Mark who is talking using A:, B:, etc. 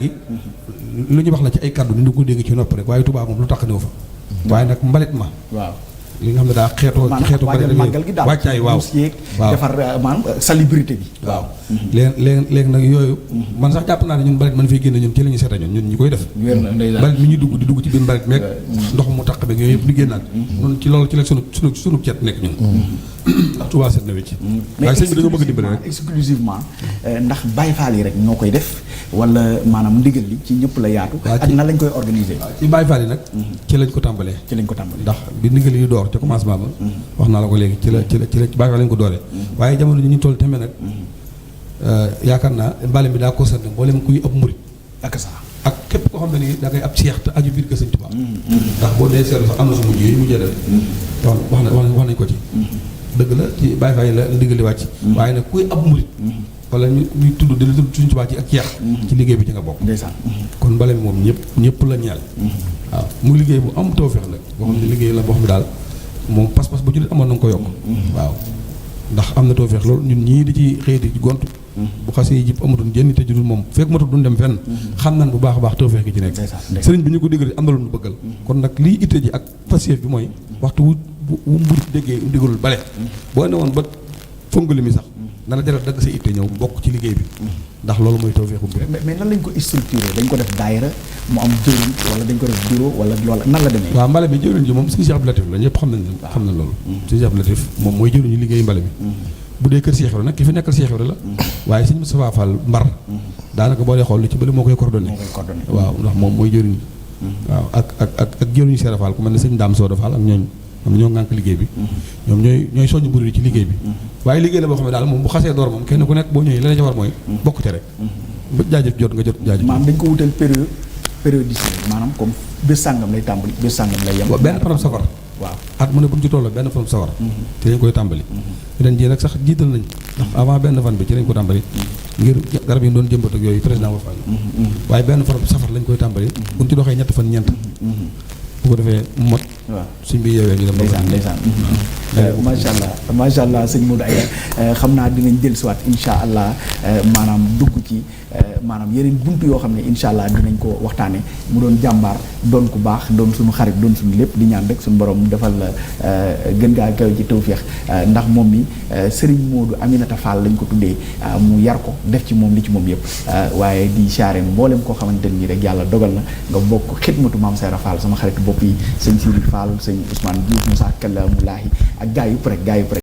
A: lu ñu wax la ci ay kàddu ni ko dégg ci nopp rek waaye Touba moom lu tax néew fa waaye nag mbalit ma
B: waaw
A: li nga xam ne daa xeetu
B: waajal màggal gi daal
A: wàccaay waaw
B: waaw defar maanaam salubrité bi waaw
A: léegi nag yooyu man sax jàpp naa ne ñun mbalit man fiy génne ñun ci la ñu seeta ñun ñi koy def mbalit mi ñuy dugg di dugg ci biir mbalit meeg ndox mu taq beeg yooyu yëpp di génnaat noonu ci loolu ci la sunu cet nekk ñun ndax Touba set na wecc waaye sëñ bi dañoo bëgg dimbale rek
B: exclusivement ndax Baye Fall yi rek ñoo koy def wala maanaam ndigal li ci ñëpp la yaatu ak nan lañ koy organiser
A: ci Baye Fall yi nag ci lañ ko tàmbalee ndax bi ndigal yi door ca commencement ba wax naa la ko léegi ci la Baye Fall lañ ko dooree waaye jamono ji ñu toll tembe nag yaakaar naa mbalim bi daa concerné mboolem kuy ab murit
B: ak sax
A: ak képp koo xam ne nii da ngay ab seex te aju biir kër Sëñ Tuubaa ndax boo dee seetlu sax am na su mujj yi mujjee def wax nañ ko ci dëgg la ci Baye Fall yi la ndigal li wàcc waaye nag kuy ab murit wala ñuy tudd di la tudd Sëñ Tuubaa ci ak jeex ci liggéey bi ci nga bokk
B: ndeysaan
A: kon mbale mi moom ñëpp la ñeel waaw muy liggéey bu am tawfeex nag boo xam ne liggéey la boo xam ne daal moom pas-pas bu jullit amoon na nga ko yokk waaw ndax am na tawfeex loolu ñun ñii di ci xëy di gont bu xasee yi jib amatul jënn te judul moom fekk matul duñ dem fenn xam nañ bu baax a baax tawfeex gi ci nekk sëriñ bi ñu ko déggal am na lu ñu bëggal kon nag lii itte ji ak passeef bi mooy waxtu wu mburit déggee ndigalul bale boo ne woon ba fongali mi sax dana jaral dagg sa itte ñëw bokk ci liggéey bi ndax loolu mooy tawfeexu mbir
B: mais nan lañ ko structuré dañ ko def daayira mu am jëriñ wala dañ ko def bureau wala loola nan la demee.
A: waaw mbale bi jëriñ ji moom Sëñ Cheikh Abdou Latif la ñëpp xam nañ loolu Sëñ Cheikh Abdou Latif moom mooy jëriñu liggéey mbale bi bu dee kër Cheikh Ibra nag ki fi nekkal Cheikh Ibra la waaye Sëñ Moustapha Fall Mbar daanaka boo dee xool lu ci bëri moo koy coordonné waaw ndax moom mooy jëriñ waaw ak jëriñu Cheikh Fall ku mel ne Sëñ Dame Soda Fall ak ñooñu ñoo ngànk liggéey bi ñoom ñooy soññ mbir ci liggéey bi waaye liggéey la boo xam ne daal moom bu xasee door moom kenn ku nekk boo ñëwee la ca war mooy bokk ca rek ba jaajëf jot nga jot jaajëf
B: maanaam dañ ko wutal périodicité maanaam comme bés sàngam lay tàmbali bés sàngam lay yem
A: benn faram safar
B: waaw
A: at mu ne bu ñu ci tolloo benn faram safar ci lañ koy tàmbali ren jii nag sax jiital nañ ndax avant benn fan bi ci lañ ko tàmbali ngir garab yi doon jëmbat ak yooyu président wa fan waaye benn faram safar lañ koy tàmbali bu ñu ci doxee ñetti fan ñeent bu ko defee mot
B: waaw
A: suñ bi yeewee ñu dem
B: ndeysaan macha allah sëñ Modou Aïda xam naa dinañ dellusiwaat incha allah maanaam dugg ci maanaam yeneen buntu yoo xam ne incha allah dinañ ko waxtaane mu doon jàmbaar doon ku baax doon suñu xarit doon suñu lépp di ñaan rek suñu borom defal la gën gaa kaw ci tawféex ndax moom mi Serigne Modou Aminata Fall lañ ko tuddee mu yar ko def ci moom li ci moom yëpp waaye di siyaare mboolem koo xamante nii rek yàlla dogal na nga bokk xidmatu Maam Seyra Fall sama xarit bopp yi sëñ Sidi Fall sëñ Ousmane Diouf Moussa Kallamulaahi ak gaa yëpp rek